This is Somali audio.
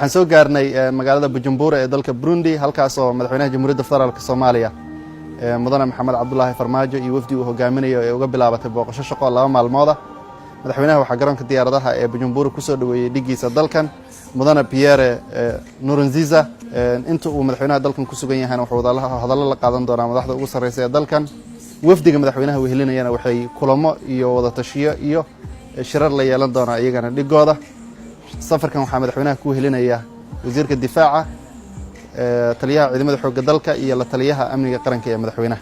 Waxaan soo gaarnay magaalada Bujumbura ee dalka Burundi, halkaas oo Madaxweynaha Jamhuuriyadda Federaalka Soomaaliya, Mudane Maxamed Cabdulaahi Farmaajo, iyo wafdi uu hogaaminayo ee uga bilaabatay booqasho shaqo 2 maalmooda. Madaxweynaha waxaa garoonka diyaaradaha ee Bujumbura kusoo dhoweeyey dhigiisa dalkan, Mudane Pierre Nkurunziza. Inta uu madaxweynaha dalkan ku sugan yahayna wuxuu hadallo la qaadan doonaa madaxda ugu sarreysa ee dalkan. Wafdiga madaxweynaha wehelinayana waxay kulamo iyo wadatashiyo iyo shirar la yeelan doonaa iyagana dhigooda. Safarkan waxaa madaxweynaha ku wehelinaya wasiirka difaaca, taliyaha ciidamada xoogga dalka iyo la taliyaha amniga qaranka ee madaxweynaha.